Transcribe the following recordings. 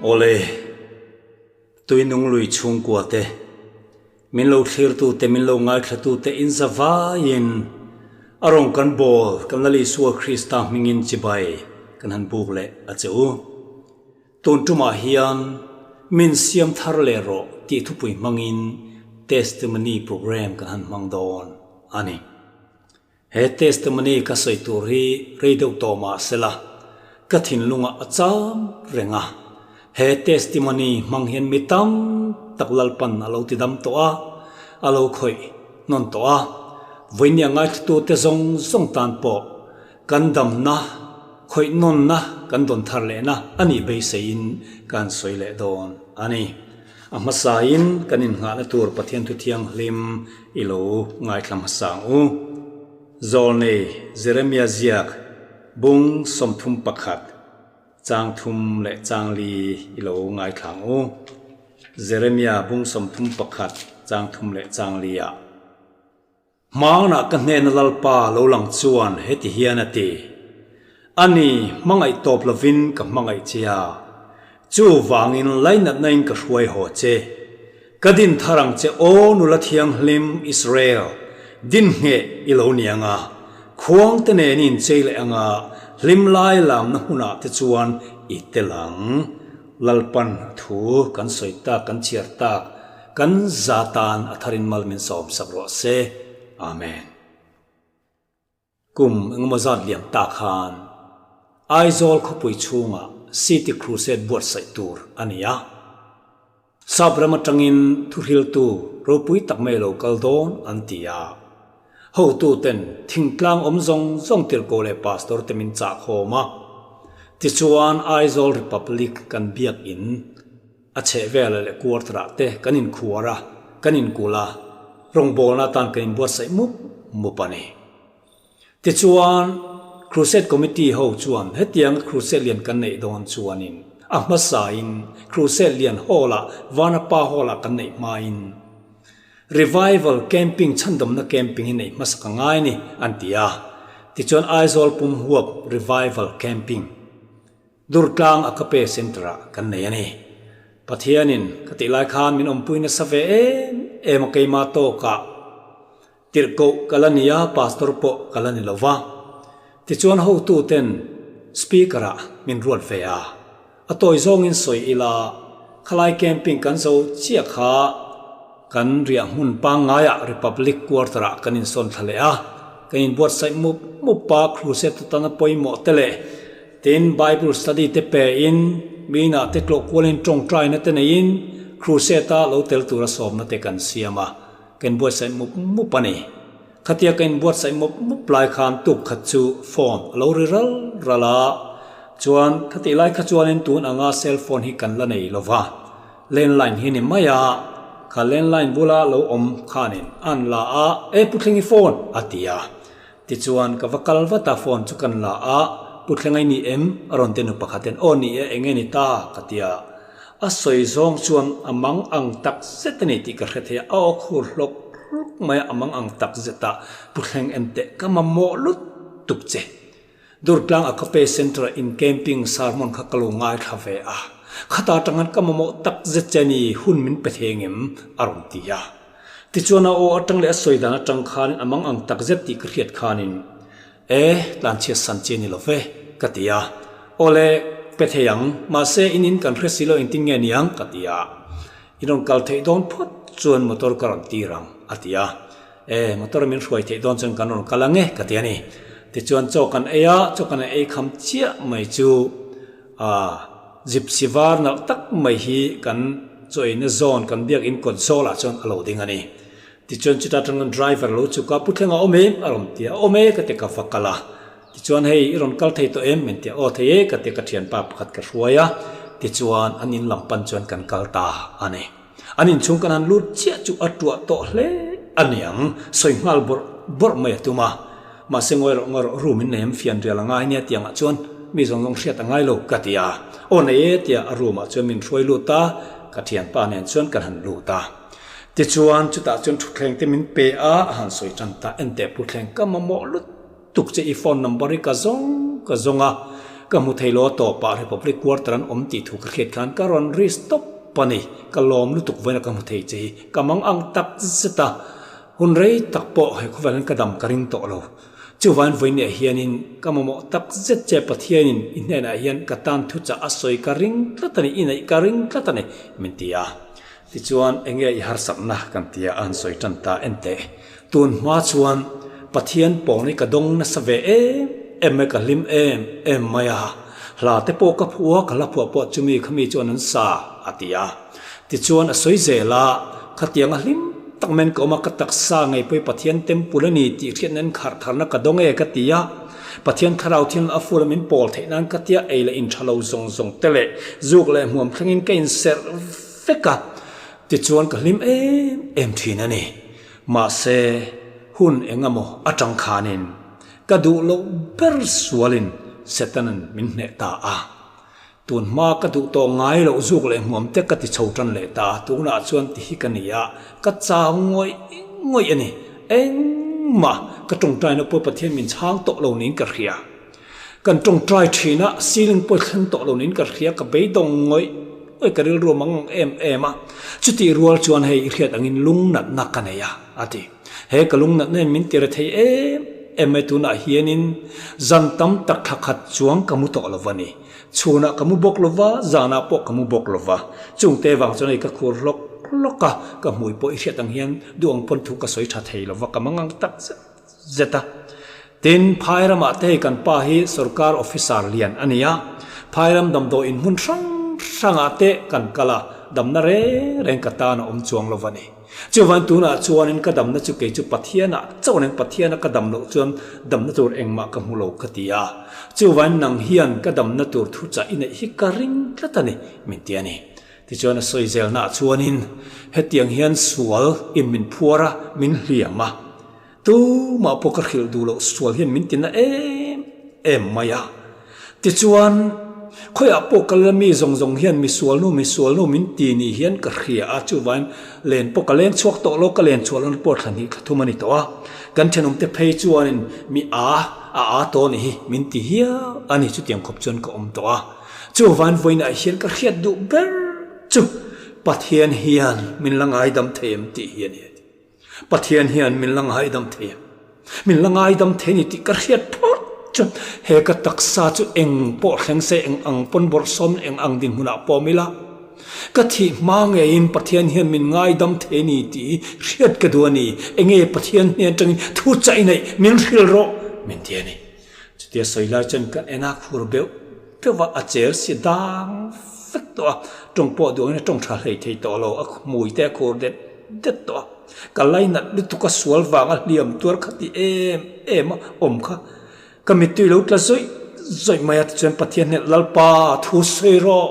Awle, Tuinung lui chhungkua te, min lo thlirtu te, min lo ngaithlatu te in za vaiin a rawn kan bawl kan Lal Isua Krista hmingin chibai kan han buk leh a che u. Tun tumah hian min siam thar leh rawh tih thupui hmangin Testimony Program kan han hmang dawn a ni. He testimony ka sawi tur hi rei deuh tawh mah sela, ka thinlungah a cham reng a. He testimony hmang hian mi tam tak Lalpan a lo ti dam tawh a, a lo khawih hnawn tawh a. Vawinia ngaithlatute zawng zawng tan pawh kan damna, khawih hnawnna kan dawn thar lehna a nih beiseiin kan sawi leh dawn a ni. A hmasain kan innghahna tur Pathian thu thianghlim i lo ngaithla hmasa ang u. Zawlnei Jeremia ziak bung 31, chang thum leh chang li i lo ngaithla ang u. Jeremia bung 31, chang thum leh chang li ah. Hmanah ka hnena Lalpa lo lang chuan heti hian a ti, Ani, hmangaih tawp lovin ka hmangaih che a, chuvangin lainatna in ka hruai haw che. Ka din thar ang che aw nula thianghlim Israel, din ngheh i lo ni ang a, khuang te nen i inchei leh ang a, hlim lai lamna hmunah te chuan i tel ang. Lalpan a thu kan sawi tak kan chhiar tak, Kan za tan a tharin mal min sawm sak rawh se. Amen. Kum engemaw zat liam ta khan Aizawl khawpui chhungah City Crusade buatsaih tur a ni a. Sap ram atangin thuhriltu ropui tak mai lo kal dawn an ti a. Hotuten thingtlang awm zawng zawng tirhkoh leh pastor te min chah khawm a. Tichuan Aizawl Republic kan biakin A chheh velah leh quarter-ah te kan inkhuar a, kan inkulh a, rawngbawlna atan kan inbuatsaih mup mup a ni. Tichuan, Crusade Committee ho chuan hetianga Crusade lian kan neih dawn chuanin a hmasain Crusade lian Hall-ah Vanapa Hall-ah kan neih hmain Revival Camping chhandawmna camping hi neih hmasak a ngai a ni an ti a. Tichuan Aizawl pum huap Revival Camping. Durtlang Agape Centre ah kan nei a ni. Pathianin ka tih lai khan min awmpui nasa ve em em a keima tawkah tirhkoh ka la ni a, pastor pawh ka la ni lo va. Tichuan hotu ten speaker ah min ruat ve a. A tawi zawngin sawi ila khalai camping kan zo chiah kha kan riah hmun pangngaiah Republic Quarter ah kan insawn thla leh a. Kan inbuatsaih mup mup a, crusade atana pawimawh te leh Tin, Bible study te pe in, mi inah te tlawh kualin tawngtaina te neiin crusade a lo tel tura sawmna te kan siam a, ka inbuatsaih mup mup a ni. Khatia ka inbuatsaih mup mup lai khan tuk khat chu phone a lo ri ral ral a, chuan khatih lai kha chuanin tun anga cell phone hi kan la nei lo va, landline hi ni mai a, kha landline bula lo awm khanin an la a, E Putlingi phone! a ti a. Tichuan, ka va kal vat a, phone chu kan la a, Pu Thlenga i ni em? a rawn ti nu pakhat hian, Aw ni e, eng nge ni ta? ka ti a. A sawi zawng chuan a mang ang tak zet a ni tih ka hre thei a, a aw khur hlawk hlawk mai a, a mang ang tak zet a, Pu Thleng en teh, ka mamawh lutuk che. Durtlang Agape Centre in camping sermon kha ka lo ngaithla ve a, khata atang hian ka mamawh tak zet che a ni, hun min pe thei engem? a rawn ti a. Tichuan a aw atang leh a sawi dan atang khanin a mang ang tak zet tih ka hriat khanin, E, tlanchhiat san chi a ni lo ve, ka ti a. Aw le, pe thei ang, mahse in in kan hre si lo engtin nge niang? ka ti a. I rawn kal theih dawn phawt chuan motor ka rawn tir ang, a ti a. E, motor min hruai theih dawn chuan kan rawn kal ang e, ka ti a ni. Tichuan chaw kan ei a, chaw kan ei kham chiah mai chu, Aa, gypsy var nalh tak mai hi kan chaw eina zawn kan biakin kawt zawlah chuan a lo ding a ni. Tichuan chuta atangin driver lo chuk a, Pu Thlenga awm em? a rawn ti a, Awm e ka ti ka va kal a. Tichuan hei i rawn kal thei tawh em? min ti a, Aw thei e ka ti ka thianpa pakhat ka hruai a. Tichuan an in lam pan chuan kan kal ta a ni. An inchhung kan han lut chiah chu a tuah tawh hle a niang, sawi nghal bawrh bawrh mai a tum a. Mahse ngawi rawh ngawi rawh room in nei em fian rial a ngai nia tiangah chuan mi zawng zawng hriat a ngai lo ka ti a. Aw nei e tia a room ah chuan min hruai lut a, ka thianpa nen chuan kan han lut a. Tichuan chutah chuan thutthleng te min pe a, a han sawi tan ta, enteh Puthleng ka mamawh lut tuk che i phone number hi ka zawng ka zawng a. Ka hmu thei lo a tawpah Republic Quarter an awm tih thu ka hriat khan ka rawn risk tawp a ni. Ka lawm lutuk vawiin a ka hmu thei che hi ka mang ang tak zet a. Hun rei tak pawh he khawvel hian ka dam ka ring tawh lo. Chuvain vawiinah hianin ka mamawh tak zet che Pathianin i hnenah hian ka tan thuchah a sawi ka ring tlat a ni, i neih ka ring tlat a ni, min ti a. Tichuan enge i harsatna kan ti a, a han sawi tan ta en teh. Tun hma chuan Pathian pawn hi ka dawng nasa ve em em mai, ka hlim em em mai a. Hla te pawh ka phuah a, ka hla phuah pawh chumi khami chuan an sa, a ti a. Tichuan a sawi zel a, khatiang a hlim tak men ka awm a, ka taksa ngei pawh hi Pathian temple a ni tih hriat nan kharh tharna ka dawng e ka ti a. Pathian thlarau thil a fur a min pawl theih nan ka tia ei leh intha lo zawng zawng te leh zuk leh hmuam thlengin ka inserh vek a, tichuan ka hlim em em thin a ni. Mahse, hun eng emaw atang khanin ka duh loh ber sualin Setanan min hneh ta a. Tun hma ka duh tawh ngai loh zuk leh hmuam te ka ti chho tan leh ta a, tunah chuan ti hi ka ni a, ka chau ngawih ngawih a ni. Engmah ka tawngtaina pawh Pathian min chhang tawh lo niin ka hria. Kan tawngtai thin a, ceiling pawh thleng tawh lo niin ka hria, ka beidawng ngawih ngawih ka rilru a mang ang em em a. Chutih rual chuan hei i hriat angin lungnatna ka nei a, a ti. He ka lungnatna hian min tire thei em em mai tunah hianin zan tam tak thla khat chuang ka mu tawh lo va ni. Chhunah ka mu bawk lo va, zanah pawh ka mu bawk lo va. Chungte vang chuan hei ka khur hlawk hlawk a, ka hmui pawh i hriat ang hian duh ang pawn thu ka sawi tha thei lo va, ka mangang tak zet zet a. Tin, phai ramah te hei kan pa hi sorkar officer lian a ni a, phai ram damdawi in hmun hrang hrangah te kan kal a, damna reng reng ka tan a awm chuang lo va ni. Chuvan tunah chuanin ka damna chu kei chu Pathianah chauh reng Pathiana ka dam loh chuan damna tur engmah ka hmu lo ka ti a. Chuvan nang hian ka damna tur thuchah i neih hi ka ring tlat a ni, min ti a ni. Tichuan a sawi zelnaah chuanin hetiang hian sual in min phuar a, min hliam a. Tumah pawh ka hrilh duh loh sual hian min tina em em mai a. Tichuan, khawiah pawh kal la mi zawng zawng hian mi sualnu mi sualnu min ti ni hian ka hria a, chuvain len pawh ka leng chhuak tawh lo, ka len chhuah lohna pawh thla hnih thla thum a ni tawh a. Kan thenawmte phei chuanin mi a a a tawh ni hi min ti hial a ni, chutiang khawp chuan ka awm tawh a. Chuvain vawiinah hian ka hriat duh ber chu Pathian hian min la ngaidam thei em tih hi a ni. Pathian hian min la ngaidam thei a, min la ngaidam thei ni tih ka hriat phawt chuan he ka taksa chu eng pawh thleng se, eng ang pawn bawrhsawm eng ang dinhmunah pawh awm ila, ka thih hma ngeiin Pathian hian min ngaidam thei ni tih hriat ka duh a ni. Enge Pathian hnen atangin thu chaih neih min hrilh rawh min ti a ni. Chutia sawi lai chuan ka en a khur beuh beuh a, a cher si dang vek tawh a, tawng pawh duh angin a tawng tha hlei thei tawh lo, a hmui te a khur det det tawh a, ka lainat lutuk a sual vang a hliam tuar kha ti em em a awm kha ka mittui lo tla zawih zawih mai a, tichuan Pathian hneh Lalpa thu sawi rawh.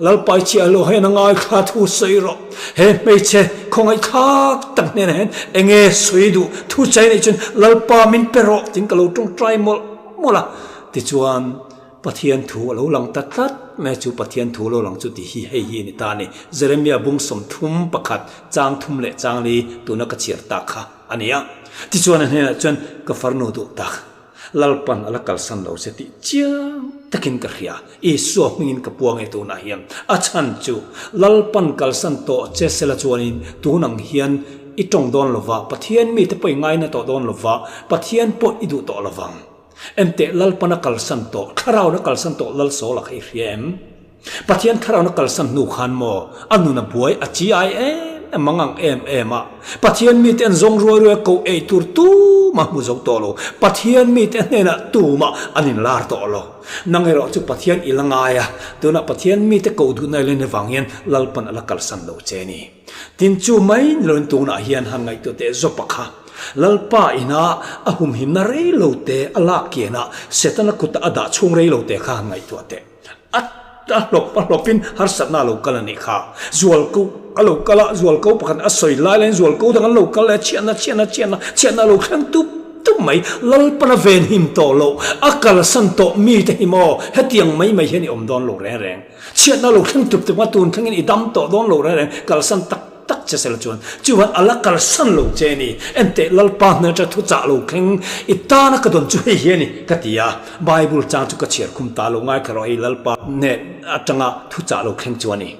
Lalpai chiah lo hian a ngaithla thu sawi rawh. He hmeichhe khawngaihthlak tak hnenah hian enge sawi duh thu chai neih chuan Lalpa min pe rawh tiin ka lo tawngtai mawlh mawlh a. Tichuan Pathian thu a lo lang ta tlat mai a, chu Pathian thu lo lang chu tih hi hei hi a ni ta a ni. Jeremia bung 31 chang thum leh chang li tuna ka chhiar tak kha a ni a. Tichuan a hnenah chuan ka farnu duh tak. Lalpan a la kalsan lo che tih chiang takin ka hria. Isua hmingin ka puang e tunah hian. A chhan chu Lalpan kalsan tawh che sela chuanin tun ang hian i tawng dawn lova, Pathian mite pawh i ngaina tawh dawn lova, Pathian pawh i duh tawh lovang. Enteh Lalpan a kalsan tawh, Thlarauin a kalsan tawh Lalsawla kha i hria em? Pathian Thlarau na kalsan hnu khan maw a nun a buai a chi ai em em mang ang em em a. Pathian mite an zawng ruai ruai a koh ei tur tumah hmu zo tawh lo. Pathian mite hnenah tumah an inlar tawh lo. Nang erawh chu Pathian i la ngai a, tunah Pathian mite koh duhna i len avang hian Lalpan a la kalsan lo che ni. Tin chu mai ni loin tunah hian han ngaihtuah teh Jopa kha Lalpa ina a humhimna rei lo te a lak kianah Setana kuta a dah chhung rei lo te kha han ngaihtuah teh. A a hlawp a hlawpin harsatna a lo kal a nih kha. Zualko a lo kal a, zualko pakhat a sawi lai laiin zualko dang an lo kal leh a, chhiatna chhiatna chhiatna chhiatna a lo thleng tup tup mai. Lalpana venhim tawh loh, a kalsan tawh mite hi maw hetiang mai mai hian i awm dawn lo reng reng. Chhiatna a lo thleng tup tup a, tun thlengin i dam tawh dawn lo reng reng, kalsan tak. tak che sela chuan chuan a la kalsan lo che a ni. Enteh Lalpa hnen atanga thuchah lo thleng i tana ka dawn chu hei hi a ni ka ti a. Bible chang chu ka chhiar khum ta lo ngaithla rawh hei Lalpa hnen atanga thuchah lo thleng chu a ni.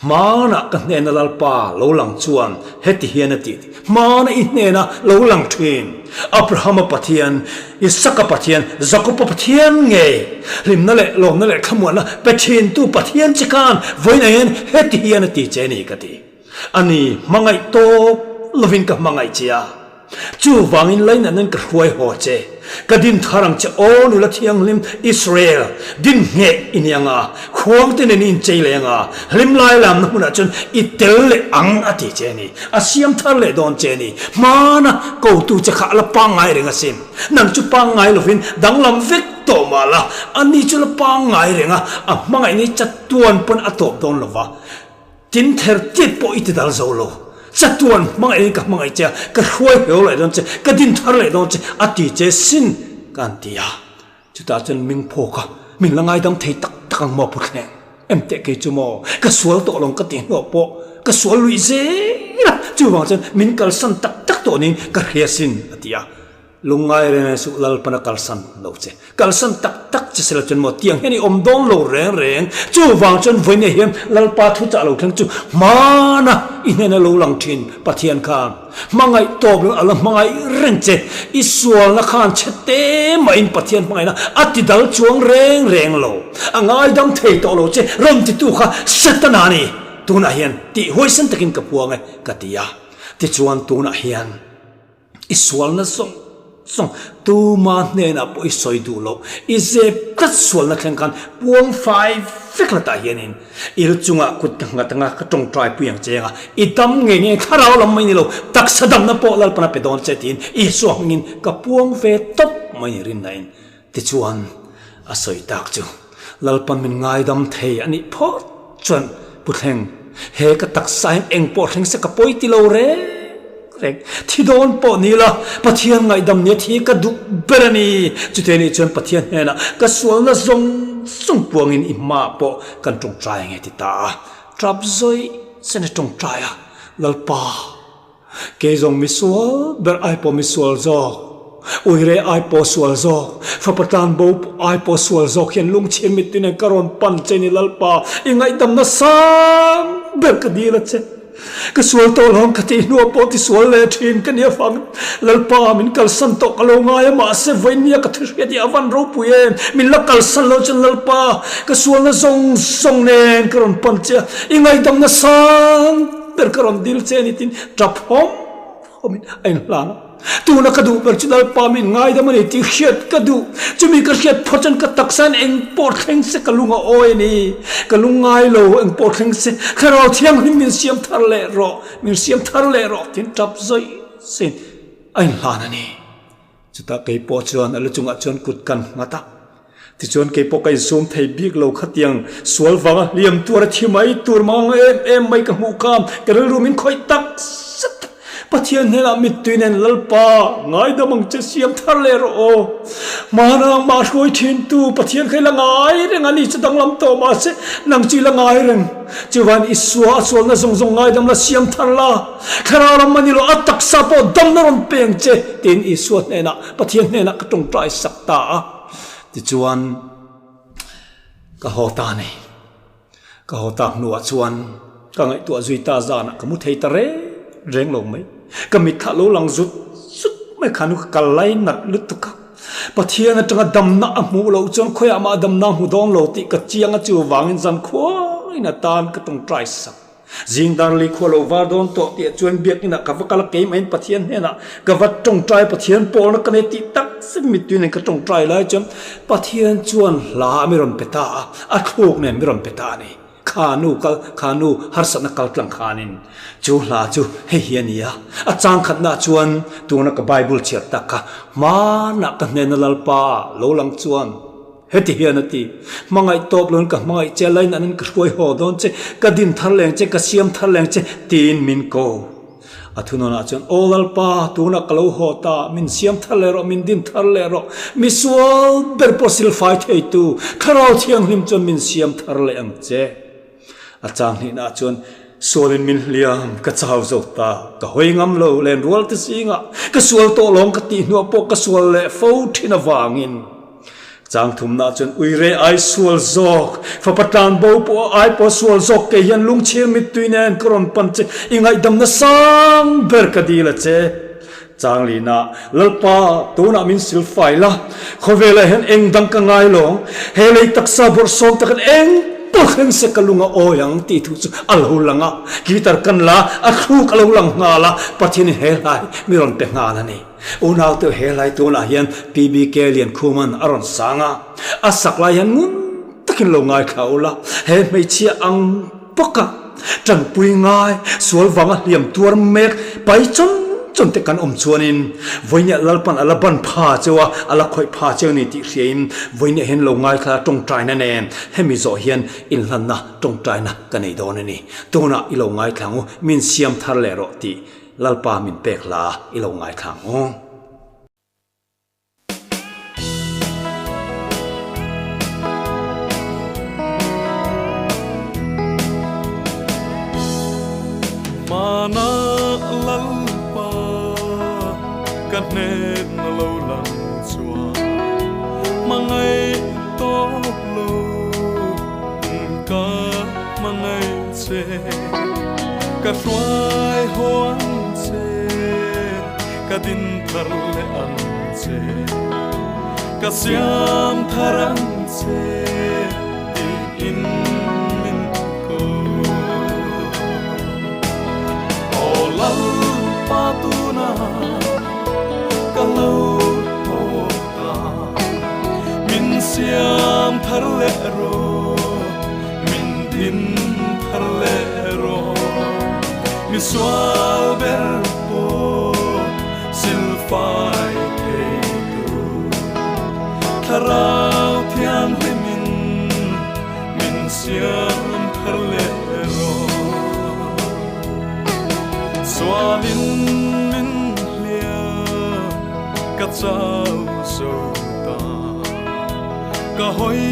Hmanah ka hnena Lalpa lo lang chuan heti hian a ti, Hmana i hnena lo lang thin, Abrahama Pathian, Isaka Pathian, Jakoba Pathian ngei, hlimna leh lawmna leh thlamuanna pe thintu Pathian che khan vawiinah hian heti hian a ti che ni ka ti. A ni, hmangaih tawp lovin ka hmangaih che a. Chuvangin lainatnain ka hruai haw che. Ka din thar ang che, aw nula thianghlim Israel, din ngheh i ni ang a, khuangte nen i inchei leh ang a, hlim lai lamna hmunah chuan i tel leh ang a ti che a ni. A siam thar leh dawn che a ni. Hmana kotu che kha a la pangngai reng asin. Nang chu pangngai lovin danglam vek tawh mah la, ani chu la pangngai reng a, a hmangaihna hi chatuan pawn a tawp dawn lo va. Tin ther tiat pawh i ti dal zo lo. Chatuan hmangaih in ka hmangaih che a, ka hruai hleu leh dawn che, ka din thar leh dawn che a ti che sin ka han ti a. Chutah chuan ming phawk a, min la ngaidam thei tak tak ang maw Pu Thleng? Em teh kei chu maw, ka sual tawh lo ka ti hnuah pawh ka sual luih zel a, chuvang chuan min kalsan tak tak tawh niin ka hria sin a ti a. Lungngai reng reng suh Lalpan a kalsan lo che. Kalsan tak tak che sela chuan maw tiang hian i awm dawn lo reng reng. Chuvang chuan vawiinah hian Lalpa thuchah lo thleng chu hmana i hnena lo lang thin Pathian khan hmangaih tawp lo a la hmangaih reng che. I sualna khan chhe te mahin Pathian hmangaihna a ti dal chuang reng reng lo. A ngaidam thei tawh lo che rawn titu kha Setana a ni. Tunah hian tih huaisen takin ka puang e ka ti a. Tichuan tunah hian. I sualna zawng zawng tuma hnenah pawh i sawi duh loh, i zep tlat sualna thleng khan puang fai vek la tah hianin i lu chungah kut ka nghat anga ka tawngtai pui ang che anga i dam ngei ngei thlarau lam mai ni lo taksa damna pawh Lalpan a pe dawn che tiin Isua hmingin ka puang ve tawp mai ni rinnain tichuan a sawi tak chu Lalpan min ngaidam thei a nih phawt chuan Pu Thleng, he ka taksa hian eng pawh thleng se ka pawi ti lo reng reng. Thi dawn pawh ni la, Pathian ngaihdam nia thi ka duh ber a ni. Chutei nih chuan Pathian hnenah ka sualna zawng zawng puangin i hmaah pawh kan tawngtai ange ti ta a. Tap zawih chen a tawngtai a, Lalpa, Kei zawng misual ber ai pawh misual zawk, uire ai pawh sual zawk, fapa tan bo ai pawh sual zawk hian lungchhir mittui nen ka rawn pan che ni Lalpa, i ngaihdamna sang ber ka dil a che. Ka sual tawh lo ang ka tih hnuah pawh tisual leh thin ka nia fang Lalpa min kalsan tawh ka lo ngai a mahse vawinia ka thihriat hi a van ropui em, min la kalsan lo chuan Lalpa ka sualna zawng zawng nen ka rawn pan che a, i ngaihdamna sang ber ka rawn dil che a ni tiin tap hawm hawmin a inhlan a. Tuna ka duh ber chu Lalpa min ngaidam a ni tih hriat ka duh. Chumi ka hriat phawt chuan ka taksa hian eng pawh thleng se ka lung a awi a ni. Ka lung ngai lo, eng pawh thleng se Thlarau Thianghlim min siam thar leh rawh, min siam thar leh rawh tiin tap zawih zawih in a inhlan a ni. Chutah kei pawh chuan a lu chungah chuan kut kan nghat a. Tichuan kei pawh ka insum thei bik lo khatiang sual vanga hliam tuar a thi mai tur mang em em mai ka hmuh kha ka rilru min khawih tak zet a. Pathian hnenah mittui nen Lalpa ngaidam ang che siam thar leh rawh aw. Hmanah mah hruai thintu Pathian kha i la ngai reng a ni chu danglam tawh mahse nang chu i la ngai reng. Chuvan i sua a sualna zawng zawng ngaidam la siam thar la. Thlarau ram a ni lo a taksa pawh damna rawn peng che tiin Isua hnenah Pathian hnenah ka tawngtai sak ta a. Tichuan ka haw ta a ni. Ka haw tak hnuah chuan ka ngaihtuah zui ta zanah ka mu thei ta reng reng lo mai. Ka mitthlah lo lang zut zut mai khan ka kal lai nat lutuk a. Pathian atanga damna a hmuh loh chuan khawiah mah damna a hmu dawn lo tih ka chiang a chuvangin zan khuain atan ka tawngtai sak. Zing Darli khua lo var dawn tawh tih ah chuan biakinah ka va kal a, keimah in Pathian hnenah ka va tawngtai Pathian pawlna ka nei tih tak zet mittui nen ka tawngtai lai chuan Pathian chuan hla mi rawn pe ta a, a thluk nen mi rawn pe ta a ni. Kha nu kal, kha nu harsatna kal tlang khanin chu hla chu hei hi a ni a, a chang khatna chuan tuna ka Bible chhiar tak kha hmanah ka hnena Lalpa lo lang chuan, Heti hian a ti, Hmangaih tawp loin ka hmangaih che, lainanin ka hruai haw dawn che, ka din thar leng che, ka siam thar leng che, tiin min ko. A thunawnah chuan, Aw Lalpa, tunah ka lo haw ta, min siam thar leh rawh, min din thar leh rawh, misual ber pawh silfai theitu Thlarau Thianghlim chuan min siam thar leh ang che. A chang hnihnaah chuan. Sualin min hliam, ka chau zo ta, ka hawi ngam lo lenrual te zingah ka sual tawh lawng ka tih hnuah pawh ka sual leh fo thin avangin Chang thumna chuan uire ai sual zawk, fapa tlan bo pawh ai pawh sual zawk kei hian lungchhir mittui nen ka rawn pan che, i ngaihdamna sang ber ka dil a che. Chang lina, Lalpa, tunah min sil fai la, khawvelah hian eng dang ka ngai lo, he lei taksa bawrhsawm takin eng pawh thleng se ka lung a awi ang tih thu chu a lo lang a, guitar kan la, a thluk a lo lang nghal a, Pathianin he hla hi mi rawn pe nghal a ni. Unau te he hlai tunah hian PBK Liankhuman a rawn sang a, a sak lai hian ngun takin lo ngaithla ula, he hmeichhia ang bawka tanpui ngai sual vanga hliam tuar mek pai chawn chawn te kan awm chuanin vawinia Lalpan a la ban pha cheu a, a la khawih pha cheu ni tih hriain vawinia hian lo ngaithla tawngtaina nen hemi zawh hian inhlanna tawngtaina ka nei dawn a ni. Tunah i lo ngaithla ang u, min siam thar leh rawh tih Lalpa min pek hla i lo ngaithla ang u. Hmana Lalpa ka hnen lo lang chuan hmangaih tawp lo ka hmangaih che. Ka hruai haw ang che, ka din thar leh ang che, ka siam thar ang che tiin min ko. Aw Lalpa tuna ka lo haw ta, min siam thar leh rawh. Min din thar leh rawh, mi sual ber pawh silfai thei tur. Thlarau thianghlimin min siam thar leh rawh. Sualin min hliah ka chau zo ta. Ka hawi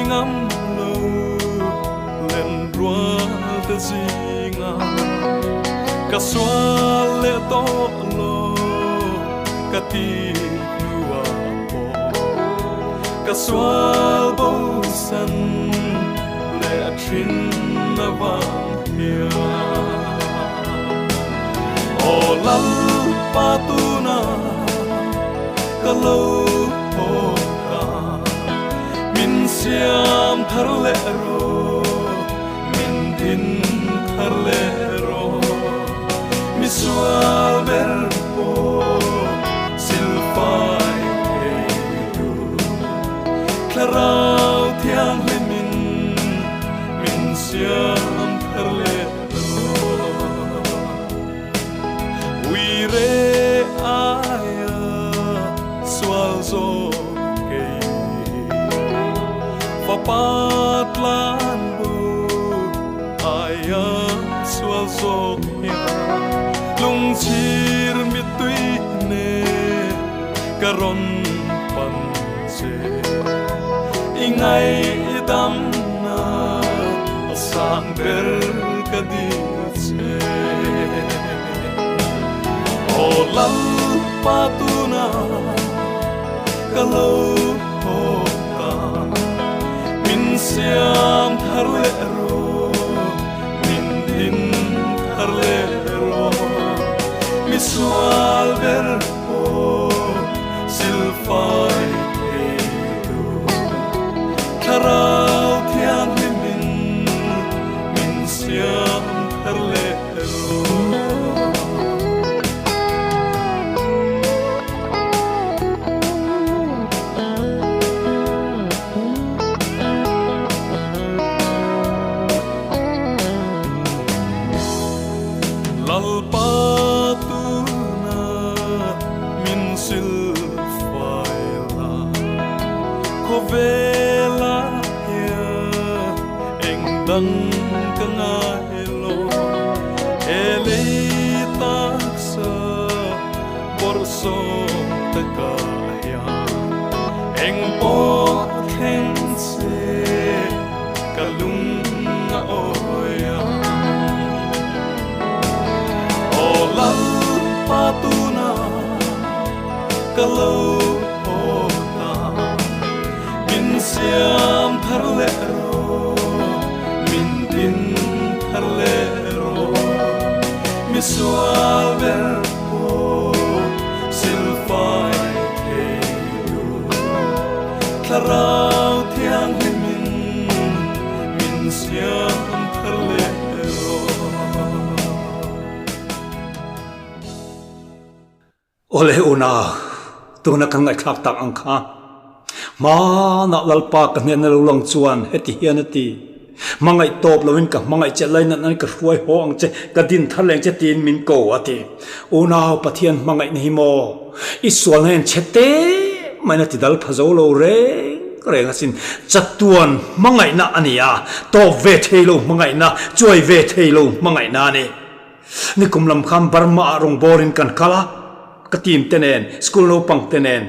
ngam lo len rual te zinga ka sual leh tawh lo ka ti hnuah pawh ka sual bo san leh a thin avang hian Aw Lalpa tuna ka lo haw ta. Min siam thar leh rawh, min din thar leh rawh. Mi sual ber pawh silfai thei tur. Thlarau thianghlimin min siam thar leh rawh. Uire aia sual zawk kei fapa tlan bu aia sual zawk hian lungchhir mittui nen ka rawn pan che i ngaihdamna a sang ber ka dil che. Aw Lalpa tuna ka lo haw ta, min siam thar leh rawh, min din thar leh rawh, mi sual ber pawh silfai thei tur Thlarau Thianghlimin min siam thar leh rawh. Lalpa tuna min silfai la, khawvela hian eng dang ka ngai lo, he lei taksa bawrhsawm takah hian eng pawh thleng se ka lung a awi ang. tuna ka lo haw ta min siam thar leh rawh min din thar leh rawh misual ber pawh silfai thei tu thlarau thianghlimin min siam thar leh rawh. Awle una, tuna kan ngaihthlak tak ang kha. Hmanah Lalpa ka hnena lo lang chuan heti hian a ti, Hmangaih tawp loin ka hmangaih che, lainat nan ka hruai haw ang che, ka din thar leng che tiin min ko a ti. Unau Pathian hmangaihna hi maw i sualna hian chhe te maiin a ti dal pha zo lo reng reng asin. Chatuan hmangaihna a ni a, tawp ve thei lo hmangaihna, chuai ve thei lo hmangaihna a ni. Nikum lam khan Burma ah rawngbawlin kan kal a, ka team te nen, school naupang te nen.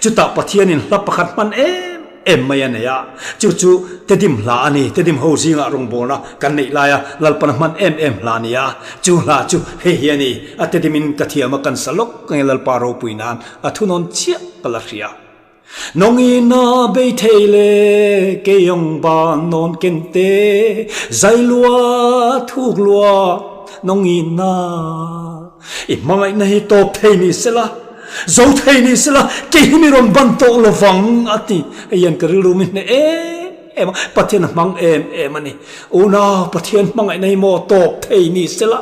Chutah Pathianin hla pakhat hman em em mai a nei a, chu chu Tedim hla a ni, Tedim ho zingah rawngbawlna kan neih laia Lalpana hman em em hla a ni a, chu hla chu hei hi a ni, a Tedimin ka thiam a kan sa lawk nge Lalpa ropui nan a thunawn chiah ka la hria. Nongin a bei thei le keiawng ban nawn ken te, zai lua thuk lua nongin a i hmangaihna hi tawp thei ni sela, zo thei ni sela kei hi mi rawn ban tawh lovang a ti. Hei hian ka rilru mi hneh em em a, Pathian a hmang em em a ni. Unau Pathian hmangaihna hi maw tawp thei ni sela.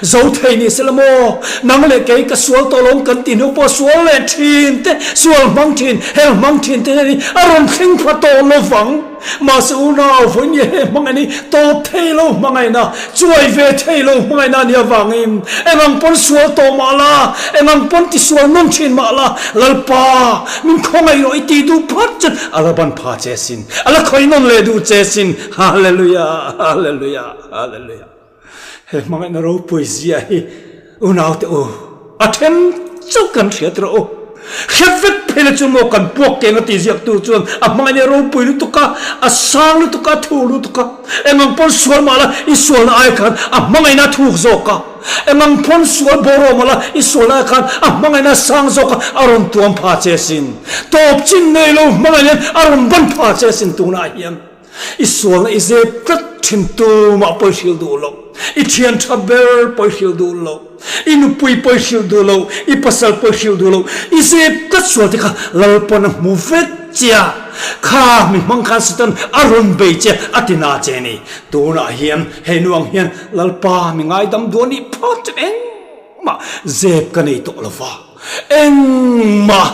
Zo thei ni sela maw? Nang leh kei ka sual tawh lo kan ti hnu pawh sual leh thin te, sual hmang thin, hel hmang thin te hian a rawn thleng pha tawh lo vang. Mahse unau vawiin he hmangaihna hi tawp thei lo hmangaihna, chuai ve thei lo hmangaihna a nih avangin engang pawn sual tawh mah la, engang pawn ti sual nawn thin mah la, Lalpa min khawngaih rawh i tih duh phat chuan a la ban pha che sin, a la khawih nawn leh duh che sin. Hallelujah, Hallelujah, Hallelujah. He hmangaihna ropui zia hi unaute u, a then chauh kan hriat rawh u. Hriat vek phei la chu maw kan puak keng a tih ziaktu chuan a hmangaihna ropui lutuk a, a sang lutuk a, a thuk lutuk a. Engang pawn sual mah la i sualna ai khan a hmangaihna a thuk zawk a. Engang pawn sual bawraw mah la i sualna ai khan a hmangaihna a sang zawk a, a rawn tuam pha che sin. Tawp chin nei lo hmangaihna hian a rawn ban pha che sin tunah hian. I sualna i zep tlat thin tumah pawi hrilh duh lo, i thian tha ber pawi hrilh duh lo, i nupui pawi hrilh duh lo, i pasal pawi hrilh duh lo, i zep tlat sual te kha Lalpawn a hmu vek che a, kha mi hmang khan Satan a rawn bei che a ti na che ni. Tunah hian hei nu ang hian Lalpa mi ngaidam duh a nih phawt chu engmah zep ka nei tawh lo va. Engmah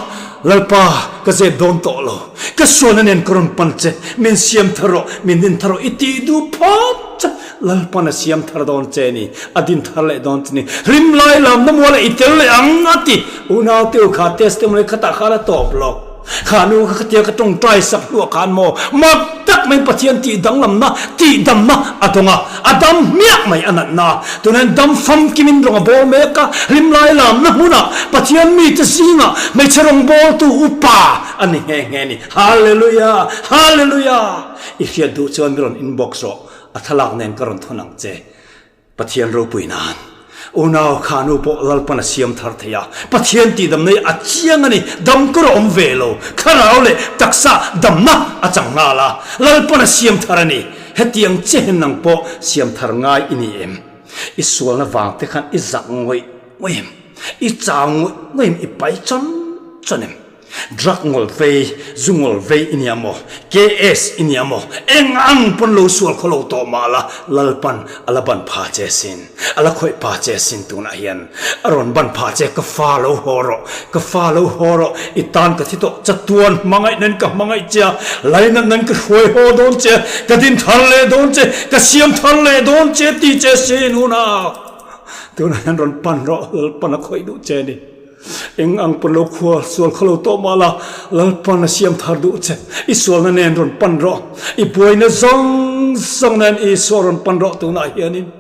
Lalpa ka zep dawn tawh lo, ka sualna nen ka rawn pan che, min siam thar rawh, min din thar rawh i tih duh phawt che, Lalpa'n a siam thar dawn che ni, a din thar leh dawn che ni, hlim lai lamna mual ah i tel leh ang a ti. Unau te u kha testimony khatah khan a tawp lo. Kha nu kha khatia ka tawngtai sak hnuah khan maw mak tak maiin Pathian tih danglamna, tih damna a dawng a, a dam hmiah mai a natna. Tunah hian dam famkimin rawng a bawl mek a, hlim lai lamna hmunah Pathian mite zingah hmeichhe rawngbawltu upa a ni nghe nghe a ni. Hallelujah! Hallelujah! I hriat duh chuan mi rawn inbox rawh, a thlalak nen ka rawn thawn ang che. Pathian ropui nan unau kha nu pawh Lalpan a siam thar thei a, Pathian tihdamna hi a chiang a ni, dam kawr a awm ve lo, thlarau leh taksa damna a chang nghal a, Lalpan a siam thar a ni, hetiang che hian nang pawh siam thar ngai i ni em? I sualna vang te khan i zak ngawih ngawih em? I chau ngawih ngawih em? I pai chawn chawn em? Drug ngawl vei, zu ngawl vei i nia maw? KS i nia maw? Eng ang pawn lo sual khaw lo tawh mah la, Lalpan a la ban pha che sin, a la khawih pha che sin tunah hian a rawn ban pha che, ka fa lo haw rawh, ka fa lo haw rawh, i tan ka thi tawh, chatuan hmangaih nan ka hmangaih che a, lainat nan ka hruai haw dawn che, ka din thar leh dawn che, ka siam thar leh dawn che ti che sin hunah tunah hian rawn pan rawh, Lalpan a khawih duh che a ni. Eng ang pawn lo khua sual kha lo tawh mah la, Lalpan a siam thar duh che. I sualna nen rawn pan rawh. I buaina zawng zawng nen Isua rawn pan rawh tunah hianin.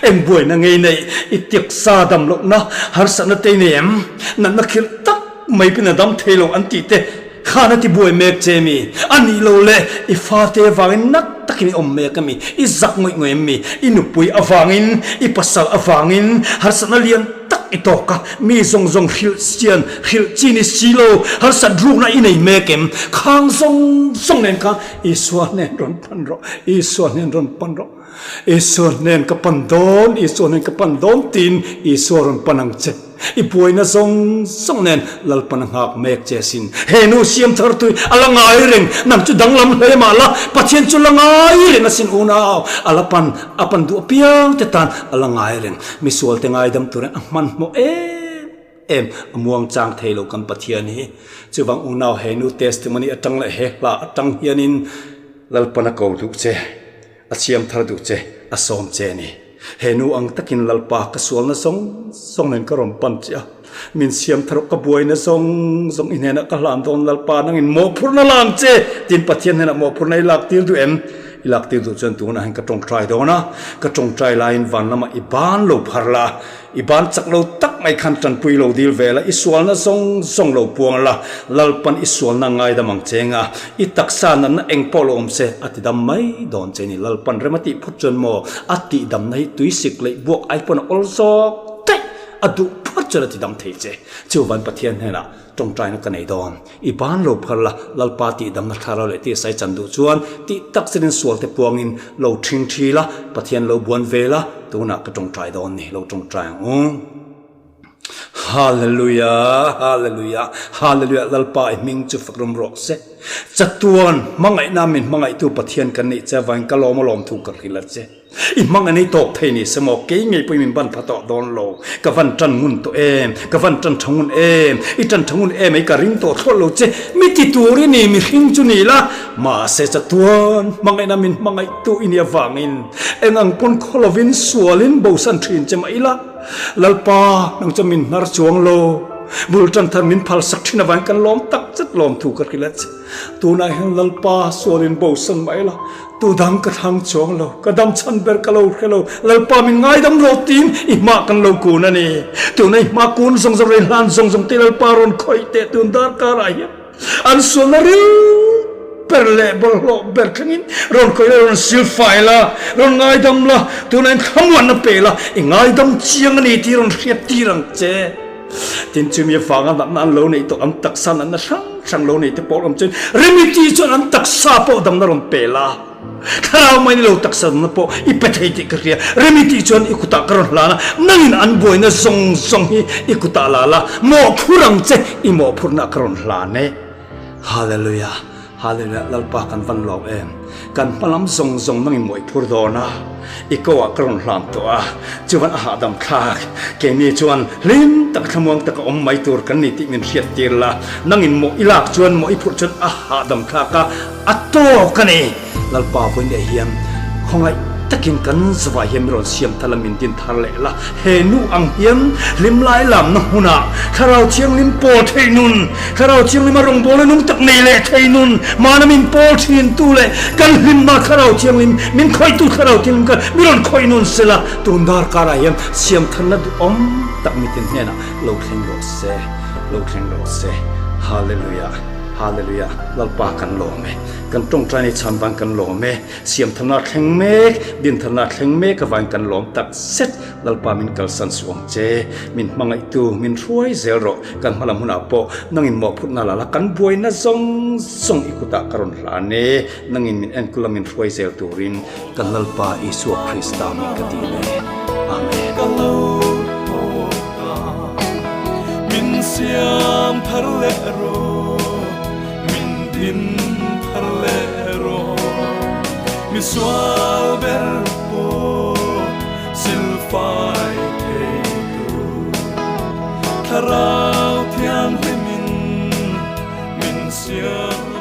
Eng buaina ngei nei i tiksa dam lohna harsatna te i nei em? Natna khirh tak mai pawhin a dam thei lo an tih te khan a ti buai mek che mi? A nih lo le, i fate avangin nat takin i awm mek a mi? I zak ngawih ngawih em mi? I nupui avangin, i pasal avangin harsatna lian tak. tak i tawk a, mi zawng zawng hrilh chian hrilh chi ni si lo, harsat rukna i nei mek em? Khang zawng zawng nen khan Isua hnen rawn pan rawh, Isua hnen rawn pan rawh, Isua hnen ka pan dawn, Isua hnen ka pan dawn tiin Isua rawn pan ang che. I buaina zawng zawng nen Lalpan a nghak mek che asin. He nu siam thar tui a la ngai reng, nang chu danglam hle mah la, Pathian chu la ngai reng asin unau, a la pan, a pan duh apiang te tan a la ngai reng. Misual te ngaidam turin a hmanhmawh em em, a muang chang thei lo kan Pathian hi. Chuvang unau he nu testimony atang leh he hla atang hianin Lalpan a ko duh che, a siam thar duh che, a sawm che a ni. He nu ang takin Lalpa ka sualna zawng zawng nen ka rawn pan che a, min siam thar ka buaina zawng zawng i hnenah ka hlan dawn Lalpa nangin mawhphurhna la ang che tiin Pathian hnenah mawhphurhna i lak tir duh em? I lak tir duh chuan tunah hian ka tawngtai dawn a, ka tawngtai laiin van lamah i ban lo phar la, I ban chak lo tak mai khan tanpui lo dil ve la, i sualna zawng zawng lo puang la, Lalpan i sualna ngaidam ang che nga, i taksa natna eng pawh lo awm se a ti dam mai dawn che ni. Lalpan rem a tih phut chuan maw a tih damna hi tuisik leh buak ai pawn a awl zawk daih, a duh phut chuan a ti dam thei che. Chuvan Pathian hnenah tawngtaina ka nei dawn. I ban lo phar la, Lalpa tih damna thlarau leh tihsai chan duh chuan tih tak zetin sualte puangin lo ṭhing ṭhi la, Pathian lo buan ve la, tunah ka ṭawngṭai dawn ni, lo ṭawngṭai ang u. Hallelujah, Hallelujah, Hallelujah, Lalpa i hming chu fak rum rawh se. Chatuan hmangaihna min hmangaihtu Pathian kan nih che avangin ka lawm a lawmthu ka hrilh a che. I hmang a nei tawk thei ni se maw? Kei ngei pawhin min ban pha tawh dawn lo. Ka van tan ngun tawh em? Ka van tan tha ngun em? I tan tha ngun em ei ka ring tawh thlawt lo che. Mi ti tur i ni, mihring chu ni la. Mahse chatuan hmangaihna min hmangaihtu i nih avangin eng ang pawn khaw lovin sualin bosan thin che mah ila. Lalpa, nang chuan min hnar chuang lo. Bul tan thar min phal sak thin avangin kan lawm tak zet lawm thu ka hrilh a che. Tunah hian Lalpa sualin bosan mah ila. Tu dang ka thlang chuang lo, ka dam chhan ber ka lo hre lo, Lalpa min ngaidam rawh tiin i hmah kan lo kun a ni. Tuna i hma kun zawng zawng rei hlan zawng zawng te Lalpa rawn khawih teh tun darkar ah hian an sualna ril ber leh bawlhhlawh ber thlengin rawn khawih la, rawn silfai la, rawn ngaidam la, tuna in thlamuanna pe la, i ngaidam chiang a ni tih rawn hriat tir ang che. Tin chumi avanga natna an lo neih tawh an taksa natna hrang hrang lo nei te pawh awm chuan remedy chuan an taksa pawh damna rawn pe la. Thlarau mai ni lo taksa damna pawh i pe thei tih ka hria. Remedy chuan i kutah ka rawn hlan a, nangin an buaina zawng zawng hi i kutah la la, mawhphur ang che i mawhphurna ka rawn hlan e. Hallelujah. Hallelujah Lalpa kan van lawm em kan hmalam zawng zawng nangin mawi phur dawn a i ko ah ka rawn hlam tawh a chuan a hahdam thlak keini chuan hlim tak thlamuang taka awm mai tur kan ni tih min hriat tir la nangin maw i lak chuan maw i phurh chuan a hahdam thlak a a tawk a ni Lalpa vawiin leh hian khawngaih takin kan zavai hian min rawn siam thar la min din thar leh la he nu ang hian hlim lai lamna hmunah Thlarau Thianghlim pawl thei nun Thlarau Thianghlim a rawngbawlna nung tak nei leh thei nun mahna min pawl thin tu leh kan hlimna Thlarau Thianghlim min khawihtu Thlarau Thianghlim kha mi rawn khawih nun se la tun darkarah hian siam tharna duhawm tak mitin hnenah lo thleng rawh se lo thleng rawh se Hallelujah Hallelujah Lalpa kan lawm e kan tawngtai ni chhan vang kan lawm e siam tharna thleng mek din tharna thleng mek avangin kan lawm tak zet Lalpa min kalsan suh ang che, min hmangaihtu min hruai zel rawh, kan hmalam hunah pawh nangin mawhphurhna la la, kan buaina zawng zawng i kutah ka rawn hlan e, nangin min enkawl a min hruai zel turin kan Lalpa Isua Krista min ka dil e. Amen. Ka lo tawk ta, min siam thar leh rawh, min din thar leh rawh, mi sual ber pawh. Silfai thei tur Thlarau Thianghlimin min siam.